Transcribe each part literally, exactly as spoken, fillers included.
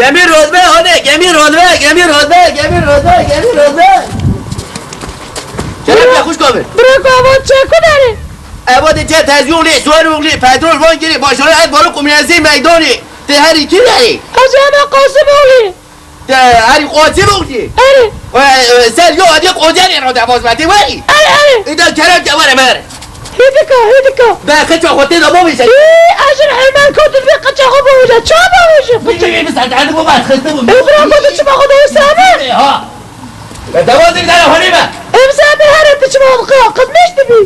Gemî rodbe, hane, gemî rodbe, gemî rodbe, gemî rodbe, gemî rodbe. Kerem ya xwişka min. Bira ku ava çeku dere. Eva de çe tezyoxlê, suar oxlê, petrol van girê, başara et barı kumyazî meydonê. Te herî kî derê? Ez eve Qasim oxlê. Te herî Qasim oxlê. Erê. E, e, ser yo adî qocanê ra devaz me, te werî. Erê, erê. Îda kerem ke were mer. Hêdika, hêdika. Be qeça xwe tê de bavêje. Hî, ez jin hemel kotin vê qeça xwe bavêje. Ça bavêje? Wî, wî, wî, bi saet erdî bû, ben xiste bûm. Ê, bira, xwe tu çima xwe dayê same? Ê, ha. Be dawazî dara honî be. Ê, bi saet her tu çima xwe qe-, qedmêş dibî.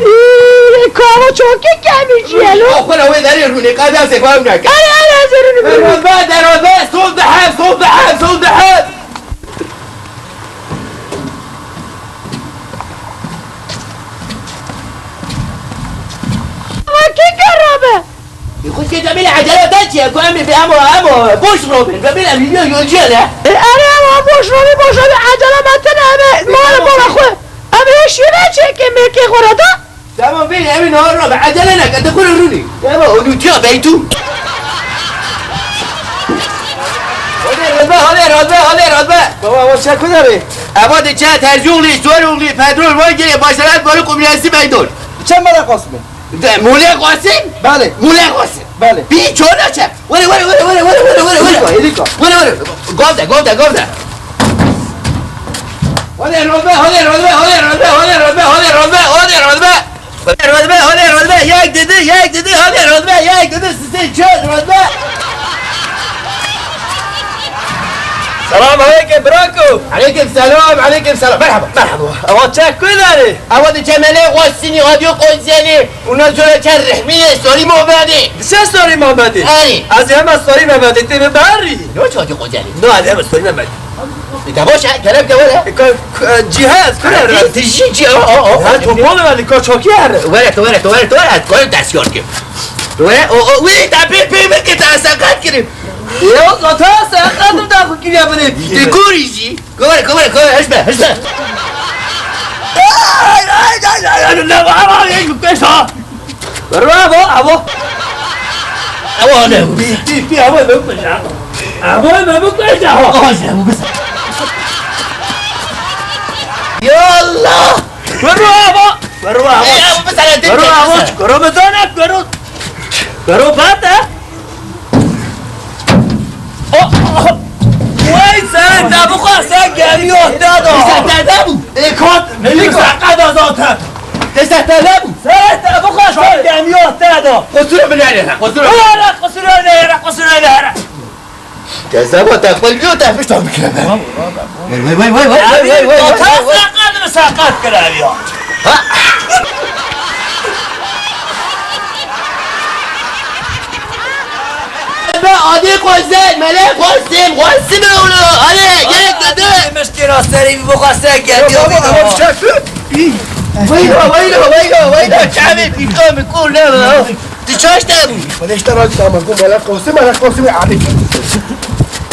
Ê, kava çokê kemî jiyelo. Xwe ra wê derê rûnê, qadasê xwe ew neke. Erê, erê, ez ê rûnê. Derozbe, derozbe, sol diheb, sol diheb, sol diheb. Ama kê gerabe? Xwişkê Cemîlê ecele te çi ye? Ku em ê, em ê, em ê boş robin. Cemîl, em yolcuya ne? E, erê, em boş robin, boş robin. Ecele me tine, em ê mala bala xwe. Em ê şîve çêkê mêkê xwe re da. Tamam, bî, em ê nahar robin. Ecele neke, tu xwe rûnî. Eva, o lûtiya beytû. Hadi rozbe, hadi rozbe, hadi rozbe. Baba, baba, çek kudere. Eva de çe terzî oğlu, suar oğlu, petrol var, gene başlarat barı komünesi meydon. Çend mala Qasim e? De, Mole Qasim? Belê. Mole Qasim. Belê. Bî çona çe. Were, were, were. Êlîka, êlîka. Were, were. Gov de, gov de, gov de. Hadi rozbe, hadi rozbe, hadi rozbe, hadi rozbe, hadi rozbe, hadi rozbe. Hadi rozbe, hadi rozbe, yek dedi, yek dedi, hadi rozbe, yek dedi, sisin çöz rozbe. Selam aleykum, brako. Aleykum selam, aleykum selam. Merhaba, merhaba. Ama çek kudari. Ama de çemele Qasimî, radyo Qasimî. Ondan sonra çer rehmiye, sorî Muhammedî. Sen sorî Muhammedî? Erê. Az hemen sorî Muhammedî, te mi bari. Ne oldu radyo Qasimî? Ne oldu hemen sorî Muhammedî? E, tamam, şey, kerem, kerem, he. E, ka-, ka-, cihaz, kare. Tijî, cihaz, o, o, o. Ha, topal verdi, ka çakî here. Were, tu were, tu were, tu were, tu were, destiyar ki. Tu were, o, o, wî, ta pê, pê, min ki ta seqet kirim. Ya, zaten seqetim da xwe kiriye bine. Te kûrî jî. Kovere, kovere, kovere, hişme, hişme. Ay, ay, ay, ay, ay, ne var, ay, ay, pêş ha. Bravo, avo. Avo ne bu? Pî, pî, pî, avo ne bu ya? Avo ne bu ya? Ay, ne bu? Ya Allah! Bravo! Bravo! Ey, avo, bir tane tek Bravo, tek avo, tek. Bravo, bir tane, bravo. Bravo, bata. Oh, oh. Vay sen, ne bu kadar sen geliyor, dado. Sen de bu. E, kot, ne bu? Sen kadar zaten. Te sehte nebû? Sehte, bu kadar sen gemiya te da. Qusur bile hele, qusur. Ara, qusur öyle yere, qusur öyle yere. Kezeba te qulbiyo te pişta bikire be. Vay, vay, vay, vay, vay, vay, vay, vay, vay, vay. Abi, vay, vay, vay. Sakat, sakat kırar ya. Ha? Be, adê Qasim, Melek Qasim, Qasim oğlu, hadi, gel dedi. Mişkî rasteri bu Qasim geldi. Yok, baba, ama bir şey yok. Veyla, veyla, veyla, veyla, çavê pîka min kûr ne be. Tu çaş te bû? Wele işte razî tamam, ku Melek Qasim, Melek Qasim, hadi.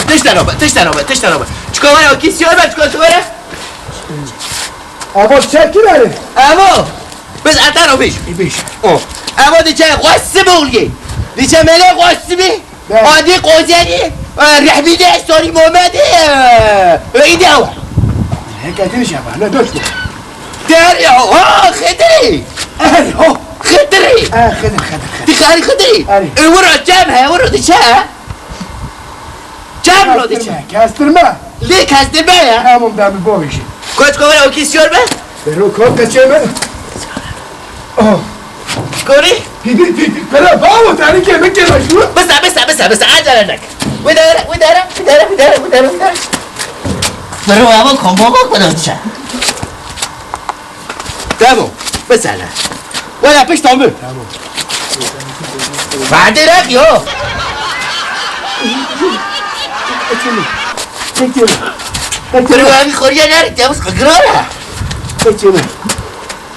Tişt de rabe, tişt de rabe, tişt de rabe. Çika were, o kî siyar be, çika tu were? Abo, çekil hele. Abo. Biz ata rabiş. Biş. O. Abo diçe Qasim oğlu. Diçe Melek Qasimî. Be. Adî Kozerî. E, Rehmî de Sarî Muhammedî. E, e, îdî ew. Heketini şey yapar. Ne dört bu. Der ya. Ha, Xidrî. Er, ho. Xidrî. E, Xidr, Xidr, Xidr. Dixarî Xidrî. Erê. E, wira cem he, wira diçe he. Çem lo diçe. Kestirme, kestirme. Lê kestirme ya. Tamam, ben bir bol işim. Koç kovara o kisiyor be? Ben o kol kaçıyorum ben. Oh. Kori? Gidi, gidi. Bela babo, tani ke, ben ke başlıyor. Bısa, bısa, bısa, bısa. Acele nek. Widere, widere, widere, widere, widere, widere. Bro, ama kombo bak bana diçe. Tamam. Mesela. Wala pişta min. Tamam. Vade rak yo. Peki. Peki. Kurbanî xoriya nere? Tevuz qikirara. Peki.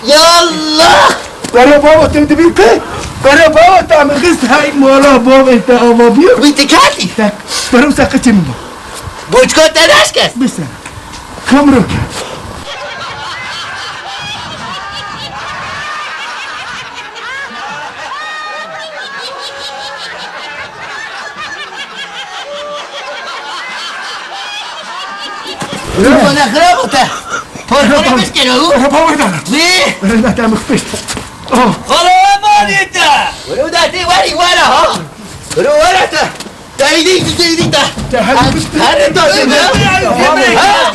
Ya Allah! Bero baba te dibî te. Bero baba te min xist hey mala baba te ava bir. Wî te katî? Te. Bero se qeçin bu. Boçka te naşkes. Mesela. Kamera. Wala xirab te. Porxone bişkene û. Araba wê dana. Wî. Wala te mix pişt. Oh. Wala we malî te. Wala da te weri wala ha. Wala wala te. Te iyî, te iyî te. Te hadi pişt. Hadi to te.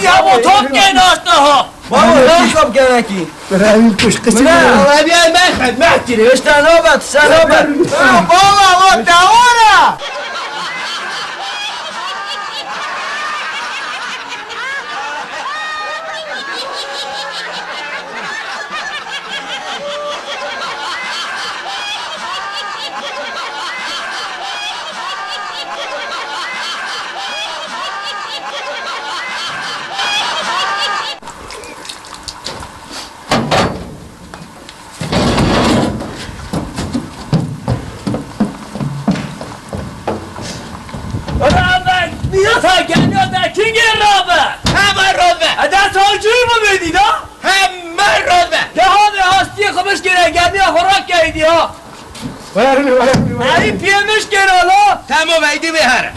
Ya bu top ne nasta ha. Baba, ne kap gerekî? Bira evî kuş qisî. Bira. Baba, bir ay ben xedmet kireyim. Îşte nobet, sen nobet. Baba, o tawara. Rabe, niha ta geliyor da kingê rabe? Hema rabe. Eda savcıyı mı verdi da? Hema rabe. De ha de hastiye kımış gene gemiye horak geldi ha. Verin, verin, verin. Ayı piyemiş gene la. Tamam, haydi bir hara.